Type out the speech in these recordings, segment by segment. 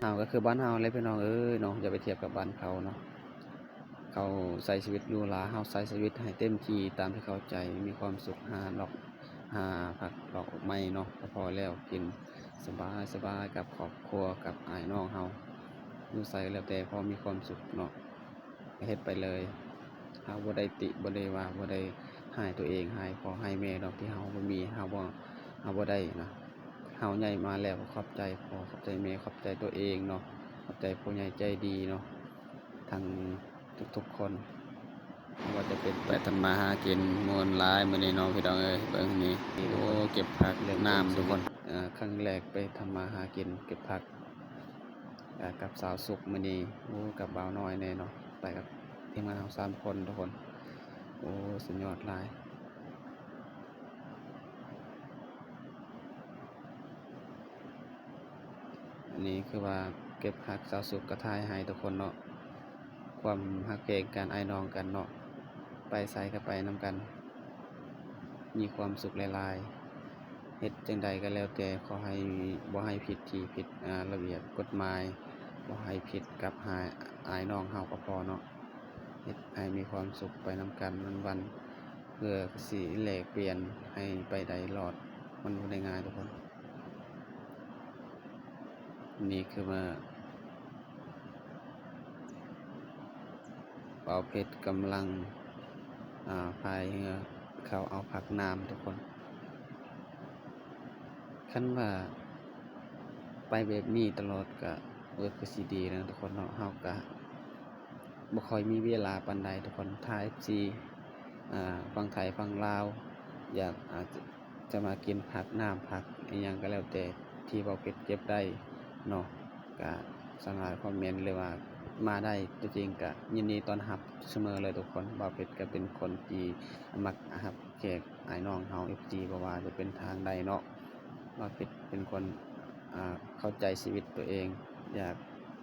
ເຮົາກໍຄືບ້ານເຮົາແຫຼະພີ່ນ້ອງເອີຍເນາະ, ຢ່າໄປທຽບກັບບ້ານເຂົາເນາະ. ເຂົາໃຊ້ຊີວິດຫຼູຫຼາ, ເຮົາໃຊ້ຊີວິດໃຫ້ເຕັມທີ່ຕາມທີ່ເຂົາໃຈ, ມີຄວາມສຸກ, ຫາດອກຫາຜັກດອກໄມ້ເນາະ ກໍພໍແລ້ວ, ກິນສະບາຍໆກັບຄອບຄົວ ກັບອ້າຍນ້ອງເຮົາ. ຢູ່ໃສກໍແລ້ວແຕ່ ພໍມີຄວາມສຸກເນາະ ເຮັດໄປເລີຍ. ເຮົາບໍ່ໄດ້ຕິ ບໍ່ໄດ້ວ່າ ບໍ່ໄດ້ຮ້າຍຕົວເອງ, ຮ້າຍພໍ່ຮ້າຍແມ່ດອກ ທີ່ເຮົາບໍ່ມີ, ເຮົາບໍ່ ເຮົາບໍ່ໄດ້ນະ. ເຮົາໃຫຍ່ມາແລ້ວກໍຂອບໃຈພໍ່ ຂອບໃຈແມ່ ຂອບໃຈຕົວເອງເນາະ, ຂອບໃຈຜູ້ໃຫຍ່ໃຈດີເນາະ ທັງທຸກໆຄົນ. ບໍ່ວ່າຈະເປັນ ໄປທຳມາຫາກິນ ມ່ວນຫຼາຍມື້ນີ້ເນາະ ພີ່ນ້ອງເອີຍ. ເບິ່ງນີ້ ໂອ້ ເກັບຜັກ ເລີ່ມຕົ້ນ ນ້ຳ ທຸກຄົນ. ເອີ ຄັ້ງແລກໄປທຳມາຫາກິນ ເກັບຜັກ ອ່າ ກັບສາວສຸກມື້ນີ້. ໂອ້ ກັບບ່າວນ້ອຍແດ່ເນາະ, ໄປກັບທີມງານເຮົາສາມຄົນ ທຸກຄົນ. ໂອ້ ສຸດຍອດຫຼາຍ. ອັນນີ້ຄືວ່າເກັບຜັກ ສາວສຸກກໍຖ່າຍໃຫ້ ທຸກຄົນເນາະ. ຄວາມຮັກແພງກັນ ອ້າຍນ້ອງກັນເນາະ, ໄປໃສກໍໄປນຳກັນ, ມີຄວາມສຸກຫຼາຍໆ. ເຮັດຈັ່ງໃດກໍແລ້ວແຕ່ ຂໍໃຫ້ບໍ່ໃຫ້ຜິດທີ່ຜິດ ອ່າ ລະບຽບກົດໝາຍ, ບໍ່ໃຫ້ຜິດກັບຫາ ອ້າຍນ້ອງເຮົາກໍພໍເນາະ. ເຮັດໃຫ້ມີຄວາມສຸກໄປນຳກັນວັນໆ ເພື່ອຊິແລກປ່ຽນໃຫ້ໄປໄດ້ລອດ, ມັນບໍ່ໄດ້ງ່າຍ ທຸກຄົນ. ນີ້ຄືວ່າ ບ່າວເພັດກຳລັງ ອ່າ ພາຍເຮືອເຂົ້າເອົາຜັກນ້ຳ ທຸກຄົນ. ຄັນວ່າໄປແບບນີ້ຕະຫຼອດກະ ເອີ ຄືຊິດີນະ ທຸກຄົນເນາະ. ເຮົາກະບໍ່ຄ່ອຍມີເວລາປານໃດ ທຸກຄົນ. ຖ້າເອັຟຊີ ອ່າ ຝັ່ງໄທຝັ່ງລາວ ຢາກ ອາດຈະ ຈະມາກິນຜັກ ນ້ຳຜັກ ອີ່ຫຍັງກໍແລ້ວແຕ່ທີ່ບ່າວເພັດເກັບໄດ້ເນາະ, ກະສາມາດຄອມເມັນ ຫຼືວ່າມາໄດ້. ຕົວຈິງກະຍິນດີຕ້ອນຮັບສະເໝີເລີຍທຸກຄົນ. ບ່າວເພັດກະເປັນຄົນທີ່ມັກຮັບແຂກ ອ້າຍນ້ອງເຮົາ ເອັຟຊີ ບໍ່ວ່າຈະເປັນທາງໃດເນາະ. ບ່າວເພັດເປັນຄົນ ອ່າ ເຂົ້າໃຈຊີວິດຕົວເອງ, ຢາກ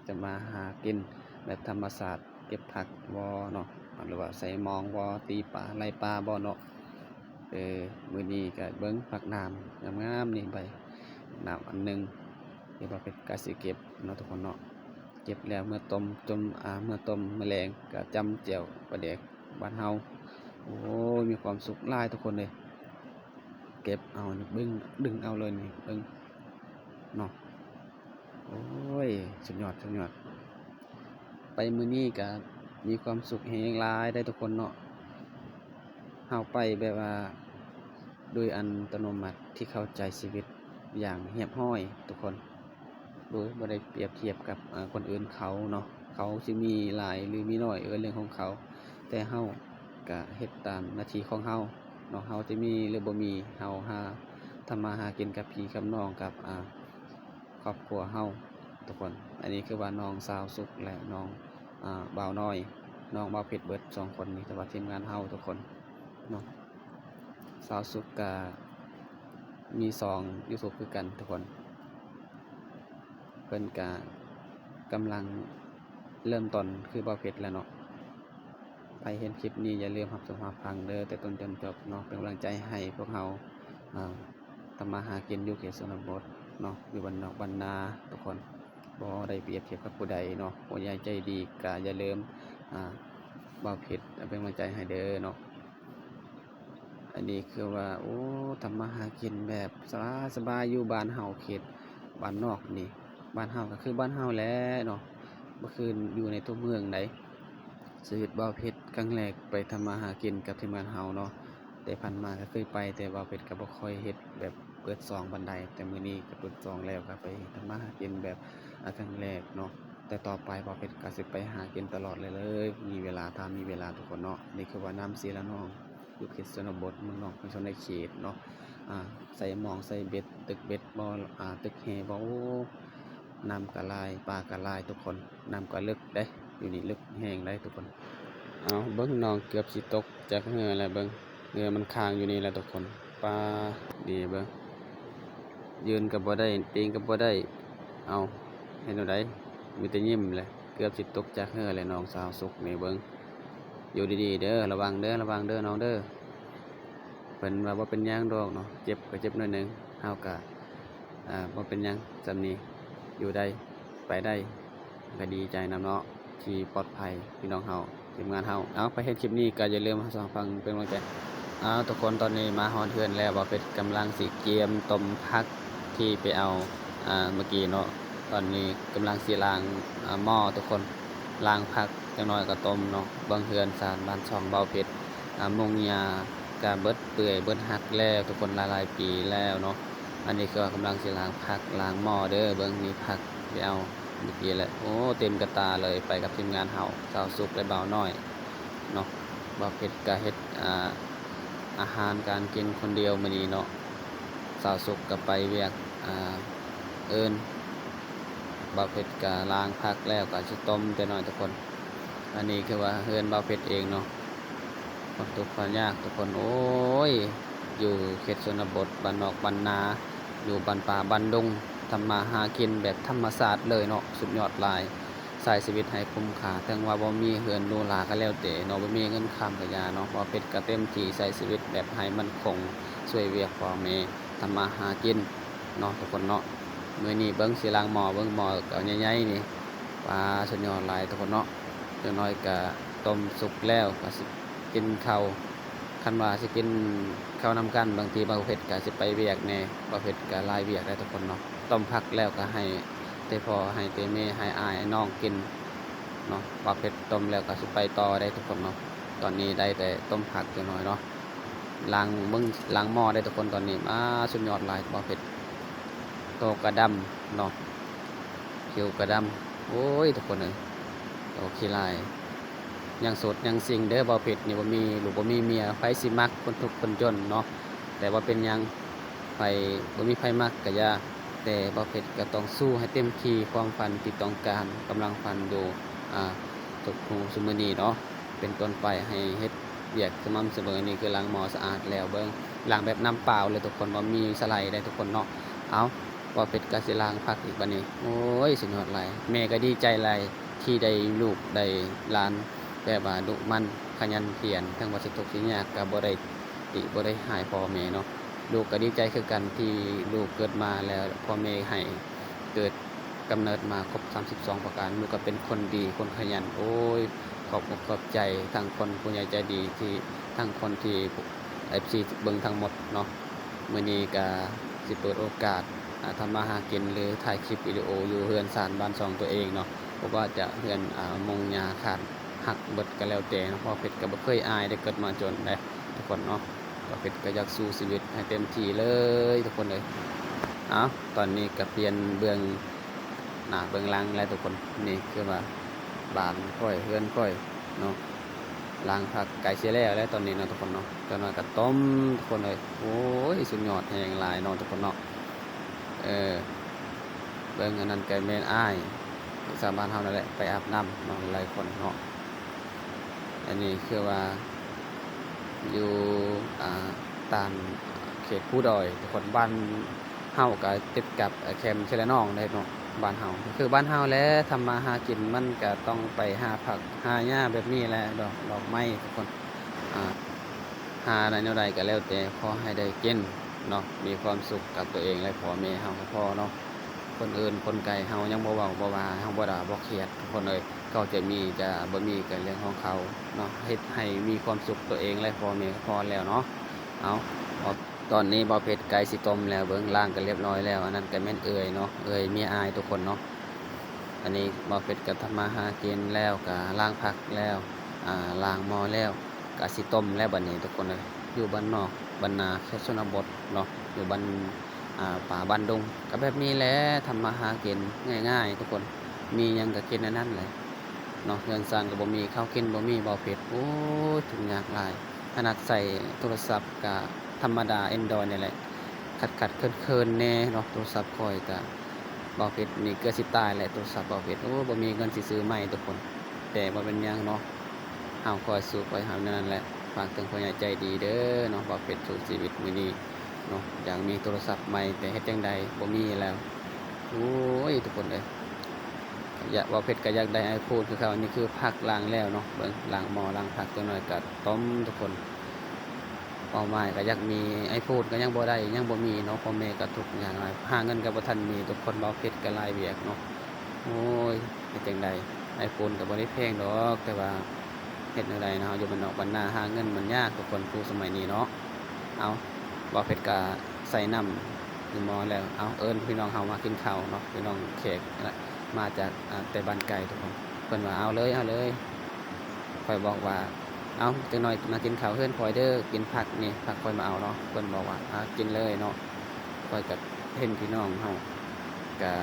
ຈະມາຫາກິນແບບທຳມະຊາດ ເກັບຜັກບໍ່ເນາະ ຫຼືວ່າໃສ່ມອງບໍ່ ຕີປາ ໄລ່ປາບໍ່ເນາະ. ເອີ ມື້ນີ້ກະເບິ່ງຜັກນ້ຳງາມໆນີ້ ໃບໜາວອັນໜຶ່ງ ທີ່ວ່າເປັນກະຊິເກັບເນາະ ທຸກຄົນເນາະ. ເກັບແລ້ວເມືອຕົ້ມ ຈົມ ອ່າ ເມືອຕົ້ມມື້ແລງ ກະຈ້ຳແຈ່ວປາແດກບ້ານເຮົາ. ໂອ້ຍ ມີຄວາມສຸກຫຼາຍທຸກຄົນເອີຍ. ເກັບເອົານີ້ ດຶງ ດຶງເອົາເລີຍນີ້ ເບິ່ງເນາະ. ໂອ້ຍ ສຸດຍອດ ສຸດຍອດ. ໄປມື້ນີ້ກະມີຄວາມສຸກແຮງຫຼາຍໄດ໋ທຸກຄົນເນາະ. ເຮົາໄປແບບວ່າໂດຍອັດຕະໂນມັດ ທີ່ເຂົ້າໃຈຊີວິດຢ່າງຮຽບຮ້ອຍທຸກຄົນ. ໂດຍບໍ່ໄດ້ປຽບທຽບກັບ ເອີ ຄົນອື່ນເຂົາເນາະ. ເຂົາຊິມີຫຼາຍ ຫຼື ມີໜ້ອຍ ເອີ ເລື່ອງຂອງເຂົາ, ແຕ່ເຮົາກະເຮັດຕາມໜ້າທີ່ຂອງເຮົາເນາະ. ເຮົາຈະມີ ຫຼື ບໍ່ມີ ເຮົາຫາທຳມາຫາກິນກັບພີ່ກັບນ້ອງ ກັບ ອ່າ ຄອບຄົວເຮົາທຸກຄົນ. ອັນນີ້ຄືວ່ານ້ອງສາວສຸກ ແລະ ນ້ອງ ອ່າ ບ່າວນ້ອຍ ນ້ອງບ່າວເພັດ ເບິດສອງຄົນນີ້ ແຕ່ວ່າທີມງານເຮົາທຸກຄົນເນາະ. ສາວສຸກກະມີຊ່ອງຢູທູບຄືກັນທຸກຄົນ. ເພິ່ນກະກຳລັງເລີ່ມຕົ້ນຄືບ່າວເພັດແຫຼະເນາະ. ໃຜເຫັນຄລິບນີ້ຢ່າລືມຮັບຊົມຮັບຟັງເດີ ແຕ່ຕົ້ນຈົນຈົບເນາະ. ເປັນກຳລັງໃຈໃຫ້ພວກເຮົາ ອ່າ ທຳມາຫາກິນຢູ່ເຂດຊົນນະບົດເນາະ, ຢູ່ບ້ານນອກບ້ານນາທຸກຄົນ. ບໍ່ໄດ້ປຽບທຽບກັບຜູ້ໃດເນາະ. ຜູ້ໃຫຍ່ໃຈດີກະຢ່າລືມ ອ່າ ບ່າວເພັດເປັນກຳລັງໃຈໃຫ້ເດີເນາະ. ອັນນີ້ຄືວ່າ ໂອ້ ທຳມາຫາກິນແບບສະບາຍໆ ຢູ່ບ້ານເຮົາ ເຂດບ້ານນອກນີ້. ບ້ານເຮົາກໍຄືບ້ານເຮົາແຫຼະເນາະ, ບໍ່ຄືຢູ່ໃນຕົວເມືອງໃດ. ຊີວິດບ່າວເພັດຄັ້ງແລກໄປທຳມາຫາກິນກັບທີມງານເຮົາເນາະ. ແຕ່ຜ່ານມາກໍເຄີຍໄປ, ແຕ່ບ່າວເພັດກໍບໍ່ຄ່ອຍເຮັດແບບເປີດຊ່ອງປານໃດ. ແຕ່ມື້ນີ້ກໍເປີດຊ່ອງແລ້ວ, ກໍໄປທຳມາຫາກິນແບບ ອາ ຄັ້ງແລກເນາະ. ແຕ່ຕໍ່ໄປບ່າວເພັດກໍຊິໄປຫາກິນຕະຫຼອດເລີຍ, ມີເວລາ, ຖ້າມີເວລາທຸກຄົນເນາະ. ນີ້ຄືວ່ານ້ຳເຊລະນອງ ຢູ່ເຂດຊົນນະບົດ ເມືອງນອກ ເປັນຊົນນະເຂດເນາະ. ອາ ໃສ່ມອງ ໃສ່ເບັດ, ຕຶກເບັດບໍ່ ອາ ຕຶກແຫບໍ່. ໂອ້ ນ້ຳກະຫຼາຍ ປາກະຫຼາຍທຸກຄົນ. ນ້ຳກະເລິກເດ້, ຢູ່ນີ້ເລິກແຮງເດ້ທຸກຄົນ. ເອົາ ເບິ່ງ ນ້ອງເກືອບຊິຕົກຈາກເຮືອແລ້ວ. ເບິ່ງ ເຮືອມັນຄ້າງຢູ່ນີ້ແຫຼະທຸກຄົນ. ປາ ດີເບິ່ງ ຢືນກໍບໍ່ໄດ້ ຕີງກໍບໍ່ໄດ້. ເອົາ ເຮັດແນວໃດ? ມີແຕ່ຍິ້ມແຫຼະ. ເກືອບຊິຕົກຈາກເຮືອແລ້ວ ນ້ອງສາວສຸກນີ້. ເບິ່ງ ຢູ່ດີໆເດີ, ລະວັງເດີ, ລະວັງເດີນ້ອງເດີ. ເພິ່ນວ່າບໍ່ເປັນຫຍັງດອກເນາະ, ເຈັບກໍເຈັບໜ້ອຍໜຶ່ງ, ເຮົາກໍ ອ່າ ບໍ່ເປັນຫຍັງ, ສ່ຳນີ້ຢູ່ໄດ້. ໄປໄດ້ ກໍດີໃຈນຳເນາະ ທີ່ປອດໄພ ພີ່ນ້ອງເຮົາ ທີມງານເຮົາ. ເອົາ ໃຜເຫັນຄລິບນີ້ກໍຢ່າລືມເອົາໃຫ້ເຮົາຟັງເປັນກຳລັງໃຈ. ເອົາ ທຸກຄົນ ຕອນນີ້ມາຮອດເຮືອນແລ້ວ ບ່າວເພັດກຳລັງຊິກຽມຕົ້ມຜັກທີ່ໄປເອົາ ອ່າ ເມື່ອກີ້ເນາະ. ຕອນນີ້ກຳລັງຊິລ້າງ ອ່າ ໝໍ້ ທຸກຄົນ ລ້າງຜັກ ຈັກໜ້ອຍກໍຕົ້ມເນາະ. ເບິ່ງເຮືອນຊານບ້ານຊ່ອງບ່າວເພັດ ອ່າ ມຸງຫຍ້າກະເບິດເປື່ອຍເບິດຫັກແລ້ວ ທຸກຄົນ ຫຼາຍໆປີແລ້ວເນາະ. ອັນນີ້ຄືວ່າກຳລັງຊິລ້າງຜັກລ້າງໝໍ້ເດີ. ເບິ່ງ ມີຜັກໄປເອົາເມື່ອກີ້ແຫຼະ. ໂອ້ ເຕັມກະຕ່າເລີຍ ໄປກັບທີມງານເຮົາ ສາວສຸກ ແລະ ບ່າວນ້ອຍເນາະ. ບ່າວເພັດກະເຮັດ ອ່າ ອາຫານການກິນຄົນດຽວມື້ນີ້ເນາະ. ສາວສຸກກະໄປວຽກ ອ່າ ອື່ນ. ບ່າວເພັດກະລ້າງຜັກແລ້ວ ກະຊິຕົ້ມຈັກໜ້ອຍ ທຸກຄົນ. ອັນນີ້ຄືວ່າເຮືອນບ່າວເພັດເອງເນາະ. ຄວາມທຸກຄວາມຍາກ ທຸກຄົນເອີຍ ຢູ່ເຂດຊົນນະບົດ ບ້ານນອກບ້ານນາ ຢູ່ບ້ານປ່າບ້ານດົງ ທຳມາຫາກິນແບບທຳມະຊາດເລີຍເນາະ. ສຸດຍອດຫຼາຍ ໃຊ້ຊີວິດໃຫ້ຄຸ້ມຄ່າ ເຖິງວ່າບໍ່ມີເຮືອນຫຼູຫຼາກໍແລ້ວແຕ່ເນາະ ບໍ່ມີເງິນຄຳກໍຢ່າເນາະ. ບ່າວເພັດກໍເຕັມທີ່ໃຊ້ຊີວິດແບບໃຫ້ໝັ້ນຄົງ ຊ່ວຍວຽກພໍ່ແມ່ ທຳມາຫາກິນເນາະ ທຸກຄົນເນາະ. ມື້ນີ້ເບິ່ງຊິລ້າງໝໍ້ ເບິ່ງໝໍ້ກໍໃຫຍ່ໆນີ້ ປາ ສຸດຍອດຫຼາຍ ທຸກຄົນເນາະ. ຢ່າງໜ້ອຍກະຕົ້ມສຸກແລ້ວກະຊິກິນເຂົ້າ. ຄັນວ່າຊິກິນເຂົ້ານຳກັນ ບາງທີບ່າວເພັດກະຊິໄປວຽກແດ່ ບ່າວເພັດກະຫຼາຍວຽກໄດ໋ ທຸກຄົນເນາະ. ຕົ້ມຜັກແລ້ວກະໃຫ້ແຕ່ພໍ່ໃຫ້ແຕ່ແມ່ໃຫ້ອ້າຍນ້ອງກິນເນາະ. ບ່າວເພັດຕົ້ມແລ້ວກະຊິໄປຕໍ່ໄດ໋ ທຸກຄົນເນາະ. ຕອນນີ້ໄດ້ແຕ່ຕົ້ມຜັກຈັກໜ້ອຍເນາະ. ລ້າງເບິ່ງ ລ້າງໝໍ້ໄດ້ ທຸກຄົນ. ຕອນນີ້ ອາ ສຸດຍອດຫຼາຍ ບ່າວເພັດ ໂຕກະດຳເນາະ ຜິວກະດຳ. ໂອ້ຍ ທຸກຄົນເອີຍ ໂຕຂີ້ລາຍ. ຍັງໂສດຍັງຊິງເດີ ບ່າວເພັດນີ້ ບໍ່ມີລູກບໍ່ມີເມຍ. ໃຜຊິມັກຄົນທຸກຄົນຈົນເນາະ ແຕ່ບໍ່ເປັນຫຍັງ ໃຜ ບໍ່ມີໃຜມັກກະຢ່າ ແຕ່ບ່າວເພັດກະຕ້ອງສູ້ໃຫ້ເຕັມທີ່. ຄວາມຝັນທີ່ຕ້ອງການ ກຳລັງຝັນຢູ່ ອ່າ ທຸກມື້ຊຸມື້ນີ້ເນາະ ເປັນຕົ້ນໄປ ໃຫ້ເຮັດວຽກສະໝ່ຳສະເໝີ. ນີ້ຄືລ້າງໝໍ້ສະອາດແລ້ວ ເບິ່ງ ລ້າງແບບນ້ຳເປົ່າເລີຍ ທຸກຄົນ ບໍ່ມີສະໄລໄດ໋ ທຸກຄົນເນາະ. ເອົາ ບ່າວເພັດກະຊິລ້າງຜັກອີກບາດນີ້. ໂອ້ຍ ສຸດຍອດຫຼາຍ ແມ່ກະດີໃຈຫຼາຍທີ່ໄດ້ລູກໄດ້ຫຼານ ແບບວ່າດຸໝັ່ນຂະຫຍັນຂຽນ ເຖິງວ່າຊິທຸກຊິຍາກກະບໍ່ໄດ້ຕິບໍ່ໄດ້ຮ້າຍພໍ່ແມ່ເນາະ. ລູກກະດີໃຈຄືກັນທີ່ລູກເກີດມາແລ້ວ ພໍ່ແມ່ໃຫ້ເກີດກຳເນີດມາຄົບສາມສິບສອງປະການ ລູກກະເປັນຄົນດີຄົນຂະຫຍັນ. ໂອ້ຍ ຂອບອົກຂອບໃຈທັງຄົນຜູ້ໃຫຍ່ໃຈດີທີ່ ທັງຄົນທີ່ ເອັຟຊີ ເບິ່ງທັງໝົດເນາະ. ມື້ນີ້ກະຊິເປີດໂອກາດ ອ່າ ທຳມາຫາກິນ ຫຼື ຖ່າຍຄລິບວິດີໂອຢູ່ເຮືອນຊານບ້ານຊ່ອງຕົວເອງເນາະ. ບໍ່ວ່າຈະເຮືອນ ອ່າ ມຸງຫຍ້າຄາດຫັກເບິດກໍແລ້ວແຕ່ເນາະ. ບ່າວເພັດກໍບໍ່ເຄີຍອາຍເດ້ ເກີດມາຈົນເດ້ ທຸກຄົນເນາະ. ບ່າວເພັດກໍຢາກສູ້ຊີວິດໃຫ້ເຕັມທີ່ເລີຍ ທຸກຄົນເອີຍ. ເອົາ ຕອນນີ້ກໍປ່ຽນເບື້ອງໜ້າເບື້ອງຫຼັງແລ້ວ ທຸກຄົນ. ນີ້ຄືວ່າບ້ານຂ້ອຍ ເຮືອນຂ້ອຍເນາະ. ລ້າງຜັກໃກ້ຊິແລ້ວແລ້ວຕອນນີ້ເນາະ ທຸກຄົນເນາະ. ຈັກໜ້ອຍກໍຕົ້ມ ທຸກຄົນເອີຍ. ໂອ້ຍ ສຸດຍອດແຮງຫຼາຍເນາະ ທຸກຄົນເນາະ. ເອີ ເບິ່ງ ອັນນັ້ນກໍແມ່ນອ້າຍ ຊາວບ້ານເຮົານັ້ນແຫຼະ ໄປອາບນ້ຳເນາະ ຫຼາຍຄົນເນາະ. ອັນນີ້ຄືວ່າຢູ່ ອ່າ ຕາມເຂດພູດອຍ ທຸກຄົນ. ບ້ານເຮົາກໍຕິດກັບ ເອີ ແຄມເຊລະນອງເດ້ເນາະ. ບ້ານເຮົາຄືບ້ານເຮົາແຫຼະ ທຳມາຫາກິນມັນກໍຕ້ອງໄປຫາຜັກຫາຫຍ້າແບບນີ້ແຫຼະ ດອກ ດອກໄມ້ ທຸກຄົນ. ອ່າ ຫາໄດ້ແນວໃດກໍແລ້ວແຕ່ ຂໍໃຫ້ໄດ້ກິນເນາະ ມີຄວາມສຸກກັບຕົວເອງ ແລະ ພໍ່ແມ່ເຮົາກໍພໍເນາະ. ຄົນອື່ນຄົນໄກເຮົາຍັງບໍ່ເວົ້າບໍ່ວ່າ ເຮົາບໍ່ດ່າບໍ່ຂຽດ ທຸກຄົນເອີຍ. ເຂົາຈະມີຈະບໍ່ມີກໍເລື່ອງຂອງເຂົາເນາະ ເຮັດໃຫ້ມີຄວາມສຸກຕົວເອງ ແລະ ພໍ່ແມ່ກໍພໍແລ້ວເນາະ. ເອົາ ຕອນນີ້ບ່າວເພັດໃກ້ຊິຕົ້ມແລ້ວ ເບິ່ງ ລ້າງກໍລຽບຮ້ອຍແລ້ວ. ອັນນັ້ນກໍແມ່ນເອື້ອຍເນາະ ເອື້ອຍເມຍອ້າຍ ທຸກຄົນເນາະ. ອັນນີ້ບ່າວເພັດກໍທຳມາຫາກິນແລ້ວ ກໍລ້າງຜັກແລ້ວ ອ່າ ລ້າງໝໍ້ແລ້ວ ກະຊິຕົ້ມແລ້ວບາດນີ້ ທຸກຄົນເອີຍ. ຢູ່ບ້ານນອກບ້ານນາ ເຂດຊົນນະບົດເນາະ ຢູ່ບ້ານ ອ່າ ປ່າບ້ານດົງ ກະແບບນີ້ແຫຼະ ທຳມາຫາກິນງ່າຍໆ ທຸກຄົນ. ມີຫຍັງກະກິນອັນນັ້ນແຫຼະເນາະ. ເຮືອນຊານກະບໍ່ມີ ເຂົ້າກິນບໍ່ມີ ບ່າວເພັດ. ໂອ້ຍ ທຸກຍາກຫຼາຍ. ຂະໜາດໃຊ້ໂທລະສັບກະທຳມະດາ Android ນີ້ແຫຼະ ຂັດໆເຂີນໆແດ່ເນາະ. ໂທລະສັບຂ້ອຍກະ ບ່າວເພັດນີ້ເກືອບຊິຕາຍແຫຼະ ໂທລະສັບບ່າວເພັດ. ໂອ້ ບໍ່ມີເງິນຊິຊື້ໃໝ່ ທຸກຄົນ. ແຕ່ບໍ່ເປັນຫຍັງເນາະ ເຮົາຄ່ອຍສູ້ຄ່ອຍຫາແນວນັ້ນແຫຼະ. ຝາກເຖິງຜູ້ໃຫຍ່ໃຈດີເດີເນາະ ບ່າວເພັດສູ້ຊີວິດມື້ນີ້ເນາະ. ຢາກມີໂທລະສັບໃໝ່ ແຕ່ເຮັດຈັ່ງໃດ ບໍ່ມີແລ້ວ. ໂອ້ຍ ທຸກຄົນເອີຍ ຢາກ ບ່າວເພັດກໍຢາກໄດ້ iPhone ຄືເກົ່າ. ອັນນີ້ຄືຜັກລ້າງແລ້ວເນາະ. ເບິ່ງ ລ້າງໝໍ້ລ້າງຜັກ ຈັກໜ້ອຍກໍຕົ້ມ ທຸກຄົນ. ເປົ້າໝາຍກໍຢາກມີ iPhone ກໍຍັງບໍ່ໄດ້ ຍັງບໍ່ມີເນາະ. ພໍ່ແມ່ກໍທຸກຍາກຫຼາຍ ຫາເງິນກໍບໍ່ທັນມີ ທຸກຄົນ. ບ່າວເພັດກໍຫຼາຍວຽກເນາະ. ໂອ້ຍ ເຮັດຈັ່ງໃດ ໄອໂຟນກໍບໍ່ໄດ້ແພງດອກ ແຕ່ວ່າເຮັດແນວໃດເນາະ ຢູ່ບ້ານນອກບ້ານນາຫາເງິນມັນຍາກທຸກຄົນ ຜູ້ສະໄໝນີ້ເນາະ. ເອົາ ບ່າວເພັດກໍໃສ່ນ້ຳຢູ່ໝໍ້ແລ້ວ ເອົາ ເອີ້ນພີ່ນ້ອງເຮົາມາກິນເຂົ້າເນາະ ພີ່ນ້ອງແຂກນະ ມາຈາກ ອ່າ ແຕ່ບ້ານໄກທຸກຄົນ ເພິ່ນວ່າ ເອົາເລີຍ ເອົາເລີຍ ຂ້ອຍບອກວ່າ ເອົາ ຈັກໜ່ອຍມາກິນເຂົ້າເຮືອນຂ້ອຍເດີ ກິນຜັກນີ້ ຜັກຂ້ອຍມາເອົາເນາະ ເພິ່ນບອກວ່າ ອ່າ ກິນເລີຍເນາະ. ຂ້ອຍກໍເຫັນພີ່ນ້ອງເຮົາ ກະ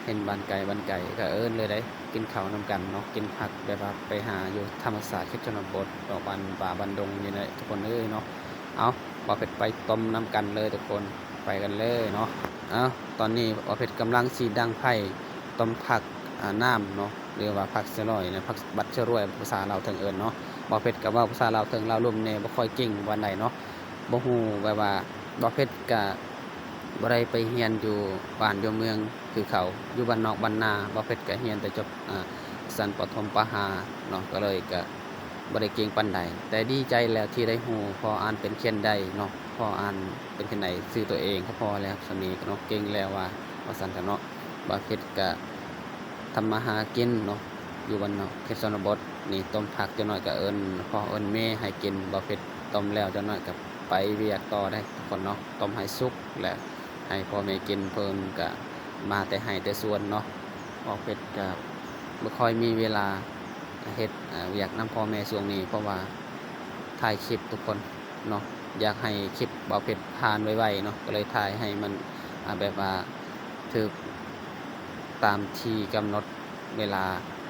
ເຫັນບ້ານໄກ ບ້ານໄກ ກະເອີ້ນເລີຍເດ້ ກິນເຂົ້ານຳກັນເນາະ ກິນຜັກ ແບບວ່າໄປຫາຢູ່ທຳມະຊາດເຂດຊົນນະບົດ ດອກບ້ານປ່າບ້ານດົງນີ້ແຫຼະທຸກຄົນເອີຍເນາະ. ເອົາ ບ່າວເພັດໄປຕົ້ມນຳກັນເລີຍທຸກຄົນ ໄປກັນເລີຍເນາະ. ເອົາ ຕອນນີ້ບ່າວເພັດກຳລັງຊິດັງໄຟຕົ້ມຜັກ ອ່າ ນ້ຳເນາະ ຫຼືວ່າຜັກສະລອຍນະ ຜັກບັດສະລວຍ ພາສາລາວເທິງເອີ້ນເນາະ. ບ່າວເພັດກໍເວົ້າພາສາລາວເທິງລາວລຸ່ມແດ່ ບໍ່ຄ່ອຍເກັ່ງປານໃດເນາະ ບໍ່ຮູ້ ແບບວ່າບ່າວເພັດກະບໍ່ໄດ້ໄປຮຽນຢູ່ບ້ານຢູ່ເມືອງຄືເຂົາ ຢູ່ບ້ານນອກບ້ານນາ ບ່າວເພັດກະຮຽນແຕ່ຈົບ ອ່າ ຊັ້ນປະຖົມປະຫ້າເນາະ ກໍເລີຍກະບໍ່ໄດ້ເກັ່ງປານໃດ ແຕ່ດີໃຈແລ້ວທີ່ໄດ້ຮູ້ ພໍອ່ານເປັນຂຽນໄດ້ເນາະ ພໍອ່ານເປັນຂຽນໄດ້ຊື່ຕົວເອງກໍພໍແລ້ວ ສ່ຳນີ້ເນາະ ເກັ່ງແລ້ວວ່າ ວ່າຊັ້ນຊະເນາະ. ບ່າວເພັດກະທຳມາຫາກິນເນາະ ຢູ່ບ້ານນອກເຂດຊົນນະບົດນີ້ ຕົ້ມຜັກຈັກໜ້ອຍກໍເອີ້ນພໍ່ເອີ້ນແມ່ໃຫ້ກິນ ບ່າວເພັດຕົ້ມແລ້ວຈັກໜ້ອຍກໍໄປວຽກຕໍ່ໄດ໋ທຸກຄົນເນາະ. ຕົ້ມໃຫ້ສຸກແລ້ວໃຫ້ພໍ່ແມ່ກິນ ເພິ່ນກໍມາແຕ່ໄຮ່ແຕ່ສວນເນາະ. ບ່າວເພັດກໍບໍ່ຄ່ອຍມີເວລາເຮັດ ອ່າ ວຽກນຳພໍ່ແມ່ຊ່ວງນີ້ ເພາະວ່າຖ່າຍຄລິບທຸກຄົນເນາະ ຢາກໃຫ້ຄລິບບ່າວເພັດຜ່ານໄວໆເນາະ ກໍເລີຍຖ່າຍໃຫ້ມັນ ອ່າ ແບບວ່າຖືກຕາມທີ່ກຳນົດ ເວລາ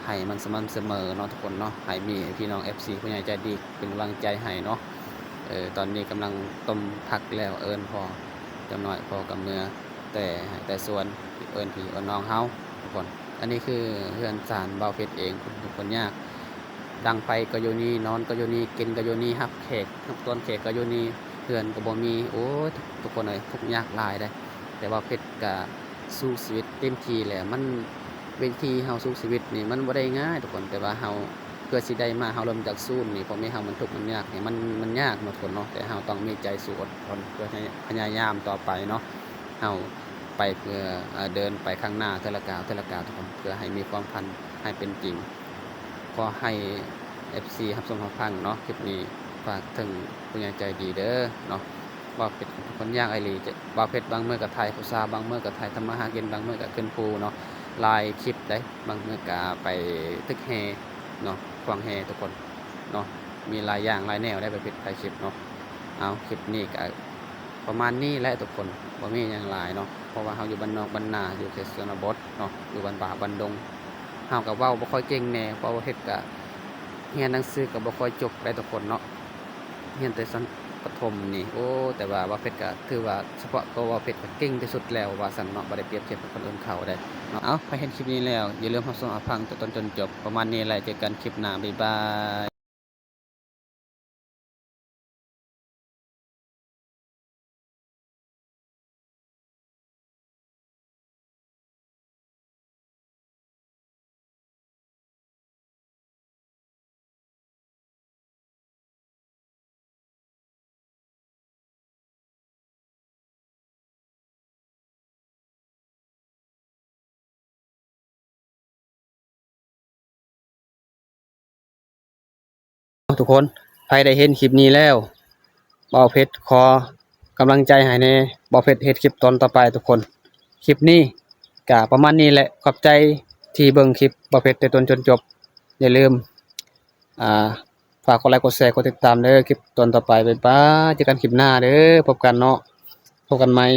ໃຫ້ມັນສະໝ່ຳສະເໝີເນາະທຸກຄົນເນາະ ໃຫ້ມີພີ່ນ້ອງເອັຟຊີຜູ້ໃຫຍ່ໃຈດີເປັນກຳລັງໃຈໃຫ້ເນາະ. ເອີ ຕອນນີ້ກຳລັງຕົ້ມຜັກແລ້ວ ເອີ້ນພໍ່ ຈັກໜ້ອຍພໍ່ກໍເມືອແຕ່ໄຮ່ແຕ່ສວນ ເອີ້ນພີ່ເອີ້ນນ້ອງເຮົາທຸກຄົນ. ອັນນີ້ຄືເຮືອນຊານບ່າວເພັດເອງ ທຸກຄົນຍາກ ດັງໄຟກໍຢູ່ນີ້ ນອນກໍຢູ່ນີ້ ກິນກໍຢູ່ນີ້ ຮັບແຂກຮັບຕ້ອນແຂກກໍຢູ່ນີ້ ເຮືອນກໍບໍ່ມີ. ໂອ້ຍ ທຸກຄົນເອີຍ ທຸກຍາກຫຼາຍເດ້ ແຕ່ບ່າວເພັດກະ ສູ້ຊີວິດເຕັມທີ່ແຫຼະ ມັນ ວິທີເຮົາສູ້ຊີວິດນີ້ມັນບໍ່ໄດ້ງ່າຍທຸກຄົນ ແຕ່ວ່າເຮົາ ເພື່ອຊິໄດ້ມາ ເຮົາເລີ່ມຈາກສູນນີ້ ພໍ່ແມ່ເຮົາມັນທຸກມັນຍາກນີ້ ມັນ ມັນຍາກເນາະທຸກຄົນເນາະ ແຕ່ເຮົາຕ້ອງມີໃຈສູ້ອົດທົນ ເພື່ອໃຫ້ພະຍາຍາມຕໍ່ໄປເນາະ ເຮົາໄປເພື່ອ ເອີ ເດີນໄປຂ້າງໜ້າເທື່ອລະກ້າວ ເທື່ອລະກ້າວທຸກຄົນ ເພື່ອໃຫ້ມີຄວາມຝັນໃຫ້ເປັນຈິງ. ຂໍໃຫ້ເອັຟຊີຮັບຊົມຮັບຟັງເນາະ ຄລິບນີ້ຝາກເຖິງຜູ້ໃຫຍ່ໃຈດີເດີເນາະ. ບ່າວເພັດເປັນຄົນຍາກອີ່ຫຼີ ບ່າວເພັດບາງມື້ກໍຖ່າຍຜູ້ສາວ ບາງມື້ກໍຖ່າຍທຳມາຫາກິນ ບາງມື້ກໍຂຶ້ນພູເນາະ ຫຼາຍຄລິບໃດ໋ ບາງມື້ກໍໄປຕຶກແຮ່ເນາະ ຂວາງແຮ່ທຸກຄົນເນາະ ມີຫຼາຍຢ່າງຫຼາຍແນວໃດ໋ ບ່າວເພັດຖ່າຍຄລິບເນາະ. ເອົາ ຄລິບນີ້ກໍປະມານນີ້ແຫຼະທຸກຄົນ ບໍ່ມີຫຍັງຫຼາຍເນາະ ເພາະວ່າເຮົາຢູ່ບ້ານນອກບ້ານນາ ຢູ່ເຂດຊົນນະບົດເນາະ ຢູ່ບ້ານປ່າບ້ານດົງ ເຮົາກໍເວົ້າບໍ່ຄ່ອຍເກັ່ງແດ່ ເພາະວ່າເພັດກະຮຽນໜັງສືກໍບໍ່ຄ່ອຍຈົບໄດ໋ທຸກຄົນເນາະ ຮຽນແຕ່ຊັ້ນປະຖົມນີ້. ໂອ້ ແຕ່ວ່າ ບ່າວເພັດກະຖືວ່າສະເພາະໂຕບ່າວເພັດກະເກັ່ງທີ່ສຸດແລ້ວວ່າຊັ້ນເນາະ ບໍ່ໄດ້ປຽບທຽບກັບຄົນອື່ນເຂົາໃດ໋ເນາະ. ເອົາ ໃຜເຫັນຄລິບນີ້ແລ້ວ ຢ່າລືມຮັບຊົມຮັບຟັງແຕ່ຕົ້ນຈົນຈົບ ປະມານນີ້ແຫຼະ ເຈີກັນຄລິບໜ້າ ບາຍບາຍ. ທຸກຄົນ ໃຜໄດ້ເຫັນຄລິບນີ້ແລ້ວ ບ່າວເພັດຂໍກຳລັງໃຈໃຫ້ແດ່ ບ່າວເພັດເຮັດຄລິບຕອນຕໍ່ໄປທຸກຄົນ. ຄລິບນີ້ກະປະມານນີ້ແຫຼະ ຂອບໃຈທີ່ເບິ່ງຄລິບບ່າວເພັດແຕ່ຕົ້ນຈົນຈົບ ຢ່າລືມ ອ່າ ຝາກກົດໄລກົດແຊກົດຕິດຕາມເດີ ຄລິບຕອນຕໍ່ໄປ ບາຍບາຍ ເຈີກັນຄລິບໜ້າເດີ ພົບກັນເນາະ ພົບກັນໃໝ່.